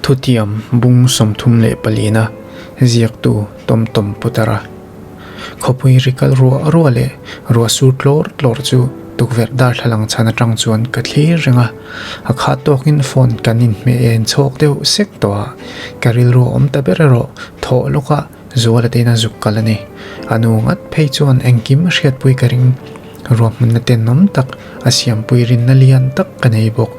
Thutiam bung 34na ziaktu Tom Tom Putara Khawpui ri kal ruah ruah leh ruah sur tlawr tlawr chu tukverh darthlalang chhan atang chuan ka thlir reng a, a khat tawkin phone kan inhmeh en chhawk deuh sek tawh a, ka rilru a awm ta ber erawh thawh lawka Zuala te in a zuk kal a ni. A nu ngat phei chuan engkim a hriatpui ka ring. Ruahmanna tenawm tak a siampui rinna lian tak ka nei bawk.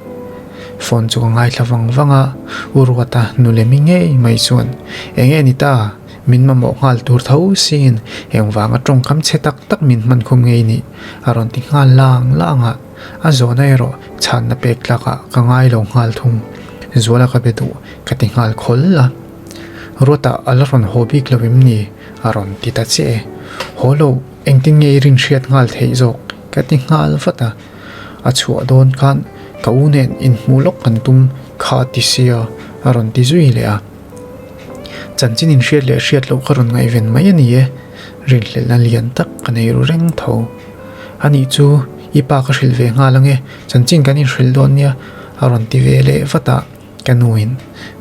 Phone chu ka ngaithla vang vang a, U Ruata nulemi ngei mai chuan, Enge ni ta? Min mamawh nghal tur tho siin engvanga tawngkam chhe tak tak min hman khum ngei nih? a rawn ti nghal lang lang a, a zawhna erawh chhanna pek tlakah ka ngai lo nghal thung. Zuala ka be duh ka ti nghal khawl a. Ruata a la rawn haw bik lo em ni? a rawn ti ta chiah e. Haw lo, engtin nge i rin hriat nghal theih zawk? ka ti nghal vat a. A chhuah dawn khan ka u nen inhmuh lawk kan tum kha a ti sia a rawn ti zui leh a. Chanchin inhriat leh hriat loh ka rawn ngaihven mai a ni e, rinhlelhna lian tak ka nei ru reng tho. Anih chu i pa ka hrilh ve nghal ange, chanchin kan inhrilh dawn nia a rawn ti ve leh vat a. Ka nuin,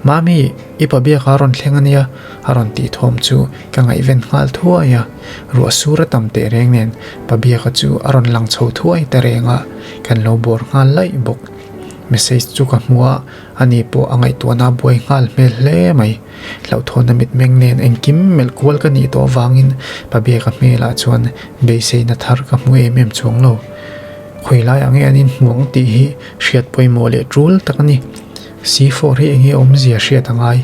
Mami, i pa biak a rawn thleng a nia, a rawn tih thawm chu ka ngaihven nghal thuai a. Ruah sur a tam teh reng nen pa biaka chu a rawn lang chho thuai ta reng a, kan lo bawr nghal laih bawk. Message chu ka hmu a, ani pawh a ngaihtuahna a buai nghal hmel hle mai. Hlauhthawnna mitmeng nen engkim melh kual ka nih tawh avangin pa biaka hmelah chuan beiseina thar ka hmu em em chuang lo. Khawi lai ang nge an inhmuang tih hi hriat pawimawh leh tul tak a ni. C4 hi eng nge awmzia hriat a ngai?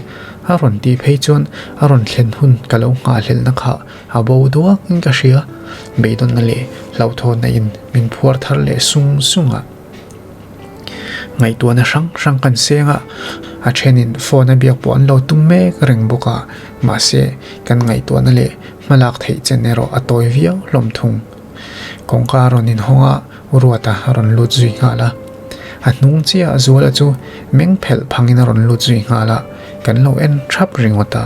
A rawn tih phei chuan a rawn thlen hun ka lo nghahhlelhna kha a bo duak in ka hria. Beidawnna leh hlauhthawnna in min phuar thar leh sung sung a. Ngaihtuahna hrang hrang kan seng a, a thenin phone a biak pawh an lo tum mek reng bawk a, mahse kan ngaihtuahna leh hmalak theih chen erawh a tawi viau hlawm thung. Kawngka a rawn inhawng a, Ruata a rawn lut zui nghal a. A hnung chiah a Zuala chu meng phelh phangin a rawn lut zui nghal a, kan lo en thap ringawt a.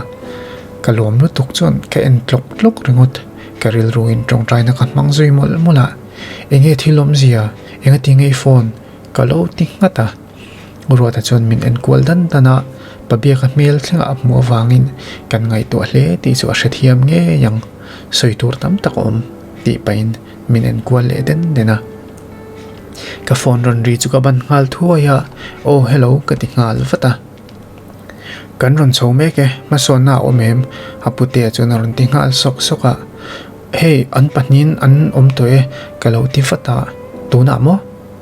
Ka lawm lutuk chuan ka en tlawk tlawk ringawt, ka rilruin tawngtaina ka hmang zui mawlh mawlh a. Enge thil awmzia, engati nge i phone? Ka lo ti nghat a. Ruata chuan min en kual dan dan a, Pabiaka hmel thlengah a hmuh avangin kan ngaihtuah hle tih chu a hrethiam ngei ang. Sawi tur tam tak a awm tih pahin min en kual leh den den a. Ka phone rawn ri chu ka ban nghal thuai a, Aw hello ka ti nghal vat a. Kan rawn chho mek e, hmasawnna a awm em? A putea chuan a rawn ti nghal sawk sawk a. Hei an pahnihin an awm tawh e ka lo ti vat a, Tunah maw?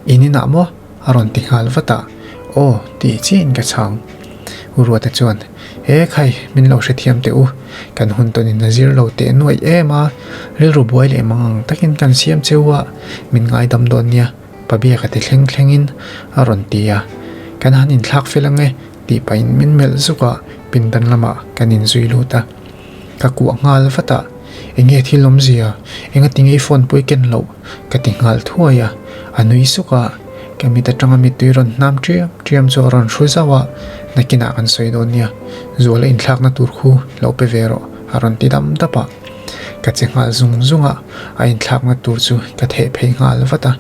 In inah maw? A rawn ti nghal vat a, Aw, tih chiahin ka chhang. U Ruata chuan, He khai, min lo hrethiam teh u, kan hun tawnin a zir lo teh nuaih em a, rilru buai leh mang ang takin kan siam che u a, min ngaidam dawn nia, Pabiaka ti thleng thlengin a rawn ti a, Kan han inthlak fel ang e, tih pahin min melh zuk a, pindan lamah kan inzui lut a. Ka kuah nghal vat a, Enge thil awmzia, engati nge i phone pawh i ken loh? ka ti nghal thuai a, a nui suk a, ka mit atanga mittui rawn hnam ṭiam ṭiam chu a rawn hru zauh a, nakinah kan sawi dawn nia, Zuala inthlakna tur khu lo pe ve rawh a rawn ti dam dap a, ka che nghal zung zung a, a inthlakna tur chu ka theh phei nghal vat a,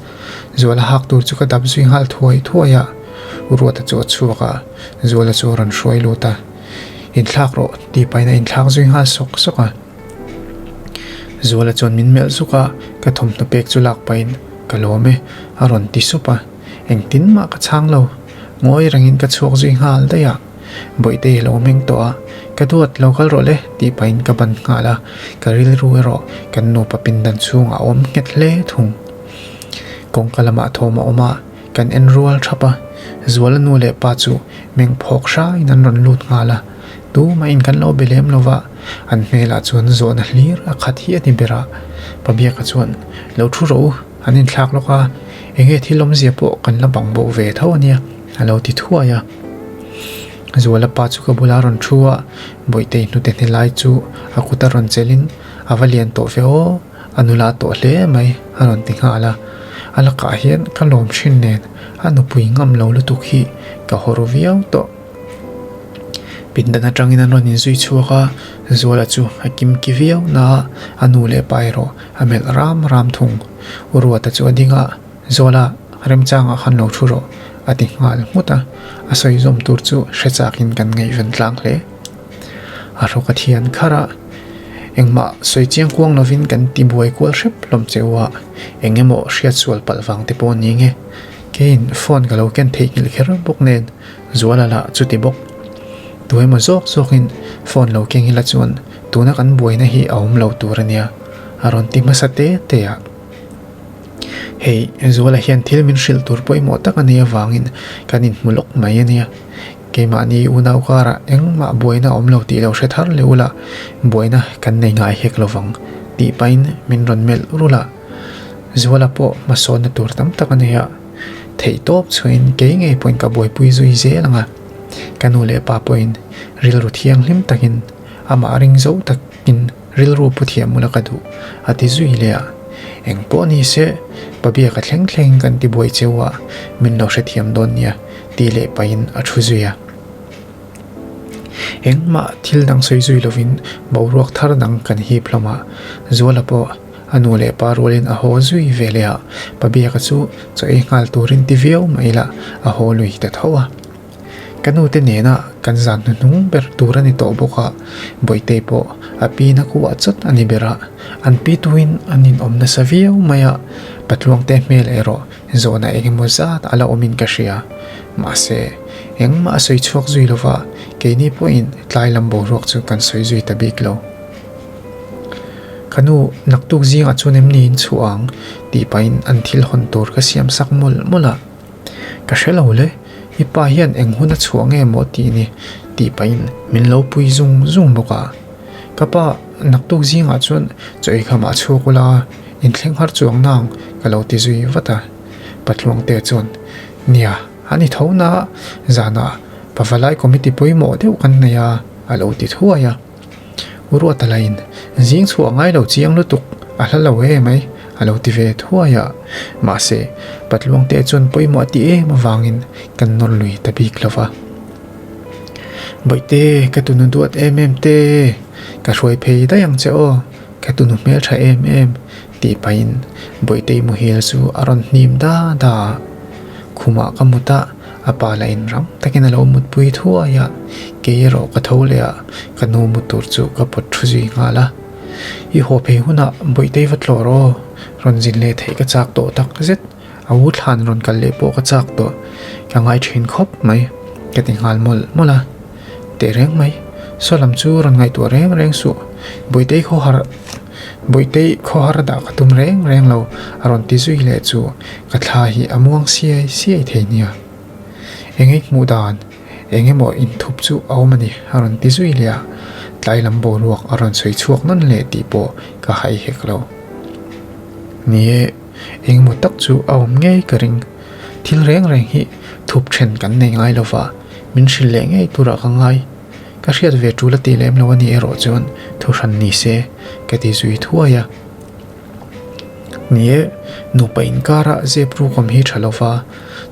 Zuala hak tur chu ka dap zui nghal thuai thuai a, Ruata chu a chhuak a, Zuala chu a rawn hruai lut a. Inthlak rawh tih pahin a inthlak zui nghal sawk sawk a. Zuala chuan min melh zuk a, ka thawmhnaw pek chu lak pahin ka lawm e a rawn ti sup a. Engtin mah ka chhang lo, ngawi rengin ka chhuak zui nghal daih a. Bawihte lo meng tawh a, ka duat lo kal rawh le tih pahin ka ban nghal a, ka rilru erawh kan nupa pindan chhungah a awm nghet hle thung. Kawngka lamah thawm a awm a. Kan en rual thap a, Zuala nu leh pa chu meng phawk hraiin an rawn lut nghal a, tumahin kan lo be lem lo va, an hmelah chuan zawhna hlir a khat hi a ni ber a. Pabiaka chuan, Lo thu rawh u, an inthlak lawk a, enge thil awmzia pawh kan la bang bo ve tho a nia, a lo ti thuai a. Zuala pa chu ka bula rawn thu a, Bawihtei hnute hne lai chu a kut a rawn chelhin a va lian tawh ve aw. A nula tawh hle mai a rawn ti nghal a, a lakah hian ka lawm thin nen a nupui ngam lo lutuk hi ka haw ru viau tawh. Pindan atangin an rawn inzui chhuak a, Zuala chu a kim ki viau na a, a nu leh pa erawh a melh ram ram thung. U Ruata chu a ding a, Zuala, remchangah khan lo thu rawh. a ti nghal nghut a, a sawi zawm tur chu hre chakin kan ngaihven tlang hle. A hrawk a thian kharh a, engmah sawi chiang kuang lovin kan ti buai kual hrep hlawm che u a, eng emaw hriat sual palh vang te pawh ni nge. Keiin phone ka lo ken theihnghilh kher bawk nen Zuala lah chuti bawk. Tu emaw zawk zawkin phone lo keng ila chuan tuna kan buaina hi a awm lo tur a nia, a rawn ti hmasa te te a. Hei, Zuala hian thil min hrilh tur pawimawh tak a nih avangin kan inhmu lawk mai a nia. Keimahni unau karah engmah buaina a awm lo tih lo hre thar leh ula, buaina kan nei ngai hek lovang tih pahin min rawn melh rulh a. Zuala pawh hmasawnna tur tam tak a nei a, theihtawp chhuahin kei ngei pawhin ka buaipui zui zel ang a. Ka nu leh pa pawhin rilru thianghlim takin amah ring zo takin rilru pu thiam ula ka duh a ti zui leh a. Eng pawh ni se, pabia ka thleng thleng kan ti buai cheu a, min lo hrethiam dawn nia tih leh pahin a thu zui a. Engmah thil dang sawi zui lovin boruak thar dang kan hip hlawm a, Zuala pawh a nu leh pa rualin a haw zui ve leh a, Pabiaka chu chaw ei nghal turin ti viau mah ila a haw lui ta tho a. Ka nute nena kan zan hnuhnung ber tur a ni tawh bawk a, Bawihtei pawh a pi na kuah chawt a ni ber a, an pi tuin an inawm nasa viau mai a, Patluangte hmel erawh zawhna engemaw zat a la awmin ka hria. Mahse, engmah a sawi chhuak zui lova, keini pawhin tlai lam boruak chu kan sawi zui ta bik lo. Ka nu, naktuk zingah chuan em ni in chhuah ang? tih pahin an thil hawn tur ka siam sak mawlh mawlh a. Ka hre lo le, i pa hian eng hun a chhuah nge maw tih ni tih pahin min lo pui zung zung bawk a. Ka pa, naktuk zingah chuan chaw ei khamah chhuak ula, inthleng har chuang nang ka lo ti zui vat a. Patluangte chuan, Nia, a ni tho na, zanah Pavalai committee pawimawh deuh kan nei a, a lo ti thuai a. Ruata lain, Zing chhuah ngai lo chiang lutuk, a hla lo e mai, a lo ti ve thuai a. Mahse, Patluangte chuan pawimawh a ti em avangin kan nawr lui ta bik lo va. Bawihte, ka tunu duat em em te, ka hruai phei daih ang che aw, ka tunu hmeltha em em, tih pahin Bawihtei muhil chu a rawn hnim da da a. Khumah ka mut a. A pa lah in rang takin a lo mutpui thuai a, kei erawh ka tho leh a, ka nu mu tur chu ka pawt thu zui nghal a. I haw phei hunah Bawihtei va tlawh rawh aw, rawn zin leh theih ka chak tawh tak zet, a u thlan rawn kal leh pawh ka chak tawh, ka ngai thin khawp mai, ka ti nghal mawlh mawlh a. Teh reng mai, saw lam chu rawn ngaihtuah reng reng suh, Bawihtei khaw harh. Bawihtei khawhar dah ka tum reng reng lo a rawn ti zui leh chu ka thla hi a muang siai siai thei nia. Engei hmuh dan eng emaw inthup chu a awm a ni a rawn ti zui leh a, tlai lam boruak a rawn sawi chhuak nawn leh tih pawh ka hai hek lo. Ni e, eng emaw tak chu a awm ngei ka ring. Thil reng reng hi thup then kan nei ngai lova, min hrilh leh ngei turah ka ngai. Ka hriat ve tul a ti lem lo a nih erawh chuan thu hran ni se ka ti zui thuai a. Ni e, nupa inkara zep rukawm hi tha lova,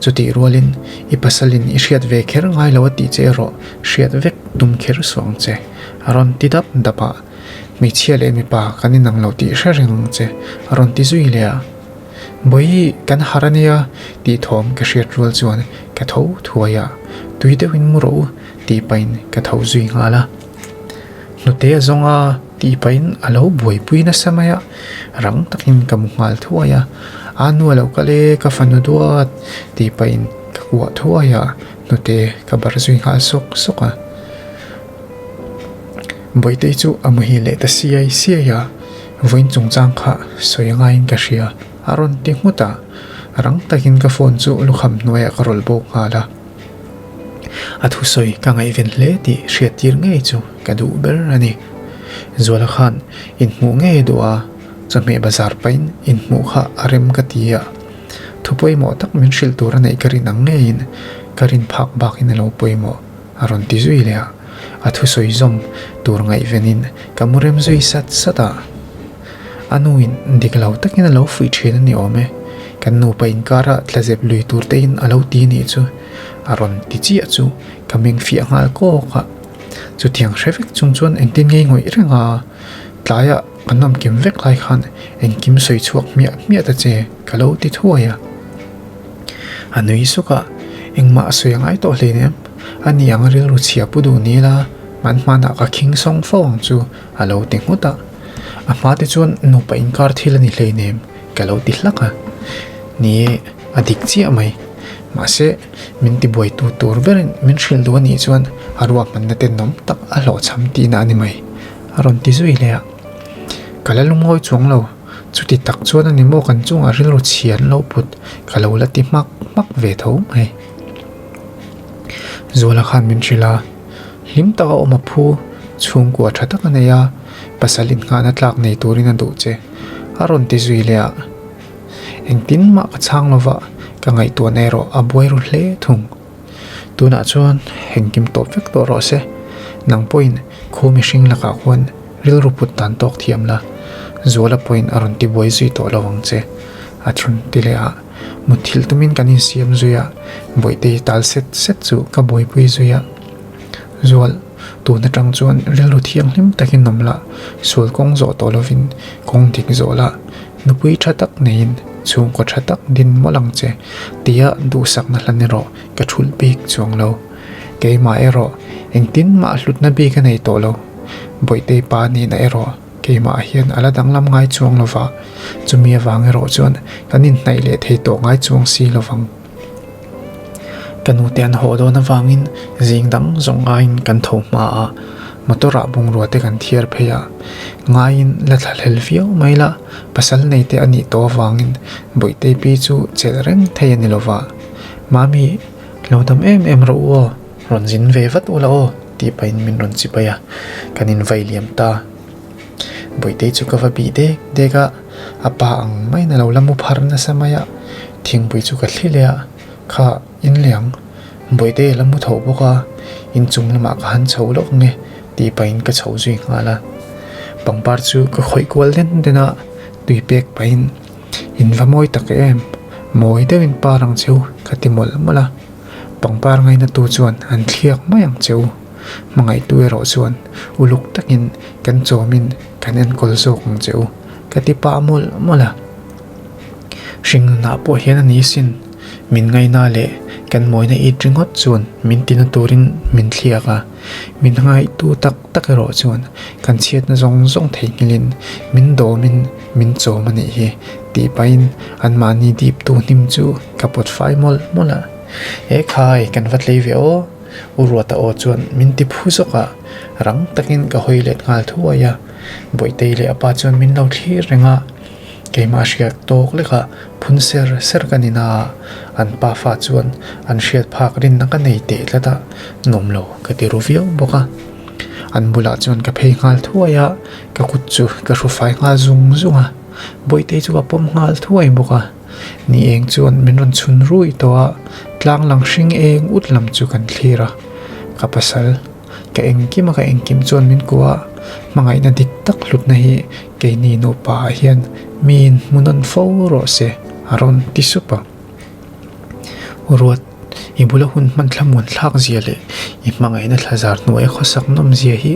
chutih rualin i pasalin i hriat ve kher ngai lo a tih che erawh hriat vek tum kher suh ang che, a rawn ti dap dap a. Hmeichhia leh mipa kan inang lo tih hre reng ang che, a rawn ti zui leh a. Bawihi kan harh a nia tih thawm ka hriat rual chuan ka tho thuai a, tui deuhin mu rawh u tih pahin ka tho zui nghal a. Hnute a zawng a tih pahin a lo buaipui nasa mai a, rang takin ka mu nghal thuai a, a nu a lo kal e ka fanu duat tih pahin ka kuah thuai a, hnute ka bar zui nghal sawk sawk a. Bawihtei chu a muhil leh ta siai siai a, vawiin chungchang kha sawi ngaiin ka hria a rawn ti nghut a, rang takin ka phone chu lukham hnuaiah ka rawlh bawk nghal a. A thusawi ka ngaihven hle tih hriattir ngei chu ka duh ber a ni. Zuala khan inhmuh ngei duh a, chawhmeh bazar pahin inhmuh kha a rem ka ti a. Thu pawimawh tak min hrilh tur a neih ka rin ang ngeiin ka rin phak bakin a lo pawimawh a rawn ti zui leh a. A thusawi zawm tur ngaihvenin ka mu rem zui sat sat a. A nuin dik lo takin a lo fuih thin a ni awm e. Kan nupa inkara tlazep lui tur tein a lo ti nih chu a rawn ti chiah chu ka meng fiah nghal kawk a. Chutiang hre vek chung chuan engtin ngei ngawih reng a, tlaiah kan nawmkim vek lai khan engkim sawi chhuak hmiah hmiah ta che ka lo ti thuai a. A nui suk a, Engmah a sawi angai tawh hleinem, a ni ang rilru chhia pu duh ni la, man hmanah ka khing sawng fo ang chu a lo ti nghut a. A hma te chuan nupa inkar thil a ni hleinem ka lo ti hlak a. Ni e, a dik chiah mai. Mahse, min tibuaitu tur berin min hrilh duh a nih chuan a ruahmanna tenawm tak a hlawhchham tihna a ni mai, a rawn ti zui leh a. Ka la lungawi chuang lo, chuti tak chuan a ni maw kan chungah rilru chhia an lo put ka lo la ti hmak hmak ve tho mai. Zuala khan min hrilh a, hlim taka awm a phu, chhungkua tha tak a nei a, pasal innghahna tlak nei turin a duh che, a rawn ti zui leh a. Engtin mah ka chhang lova, ka ngaihtuahna erawh a buai ru hle thung. Tunah chuan engkim tawp vek tawh rawh se, nang pawhin khu mihring lakah khuan rilru put dan tawk thiam la, Zuala pawhin a rawn ti buai zui tawh lo ang che, a thlun ti leh a, mutthilh tumin kan insiam zui a, Bawihtei tal set set chu ka buaipui zui a, Zual, tun atang chuan rilru thianghlim takin awm la, sual kawng zawh tawh lovin kawng dik zawh la, Nupui tha tak neiin chhungkaw tha tak din mawlh ang che tia duhsakna hlan erawh ka thulh bik chuang lo. Keimah erawh engtin mah hlutna bik a nei tawh lo. Bawihtei pa nihna erawh keimah hian a la danglam ngai chuang lo va, chumi avang erawh chuan kan inhnaih leh thei tawh ngai chuang si lo vang. Ka nute an haw dawn avangin zing dang zawng ngaiin kan tho hma a, motor ah bungrua te kan thiar phei a, ngaiin la thla hlel viau mai la, pasal nei te a nih tawh avangin Bawihtei pi chu chelh reng thei a ni lova, Mami, lo dam em em rawh u aw, rawn zin ve vat ula aw tih pahin min rawn chipai a, kan invai liam ta. Bawihtei chu ka va bih dek dek a, a pa ang maiin a lo la mu phar nasa mai a, thingpui chu ka thli leh a, kha in liang Bawihtei a la mu tho bawk a, inchung lamah ka han chho lawk nge tih pahin ka chho zui nghal a, pangpar chu ka khawih kual den den a, tui pek pahin in va mawi tak em, mawi deuhin par ang cheu ka ti mawlh mawlh a, pangpar ngaina tu chuan an thliak mai ang cheu. Hmangaihtu erawh chuan uluk takin kan chawmin kan enkawl zawk ang che u, ka ti pah mawlh mawlh a. Hringnunah pawh hian a ni sin, min ngaihna leh kan mawina it ringawt chuan min tina turin min thliak a, min ngaihtu tak tak erawh chuan kan chhiatna zawng zawng theihnghilhin min dawmin min chawm a nih hi tih pahin anmahni diptu hnim chu ka pawt fai mawlh mawlh a. He khai kan va tlei ve aw! U Ruata aw chuan min ti phu zawk a, rang takin ka hawi let nghal thuai a. Bawihtei leh a pa chuan min lo thlir reng a, keimah hriat tawk lekah phun ser ser ka ni na a, an pa fa chuan an hriat phak rinna ka nei teh tlat a, nuam lo ka ti ru viau bawk a. An bulah chuan ka phei nghal thuai a, ka kut chu ka hru fai nghal zung zung a, Bawihtei chu ka pawm nghal thuai bawk a. Ni eng chuan min rawn chhun rui tawh a, tlang lang hring eng ut lam chu kan thlir a. Ka pasal, ka engkim a ka engkim chuan min kuah a, hmangaihna dik tak hlutna hi keini nupa ah hian miin hmu nawn fo rawh se a rawn ti sup a. Ruat, i bula hun hman thlamuan thlak zia leh i hmangaihna thlazar hnuaia khawsak nawm zia hi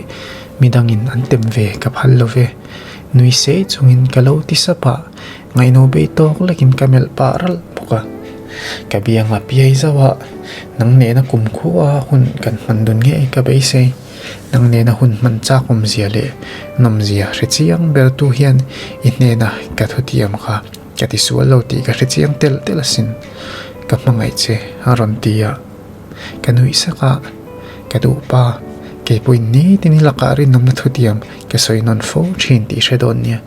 midangin an tem ve ka phal lo ve. Nui sei chungin ka lo ti sap a. Ngaihno bei tawk lekin ka melh pah ralh bawk a. Ka bianga piai zauh a, nang nena kum khua hun kan hman dun ngei ka beisei. Nang nena hun hman chak awmzia leh nawmzia hre chiang ber tu hian i hnena ka thutiam kha ka ti sual lo tih ka hre chiang telh telh asin. Ka hmangaih che a rawn ti a. Ka nuih sak a, ka duh pa, kei pawhin nitin i lakah rinawmna thutiam ka sawi nawn fo thin tih hre dawn nia.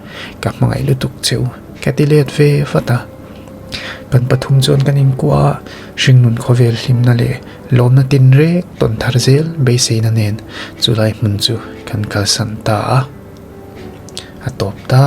Ka hmangaih lutuk che u, ka ti let ve vat a. Kan pathum chuan kan inkuah a, hringnun khawvel hlimna leh lawmna tinrek tawn thar zel beiseina nen chulai hmun chu kan kalsan ta a, a tawp ta.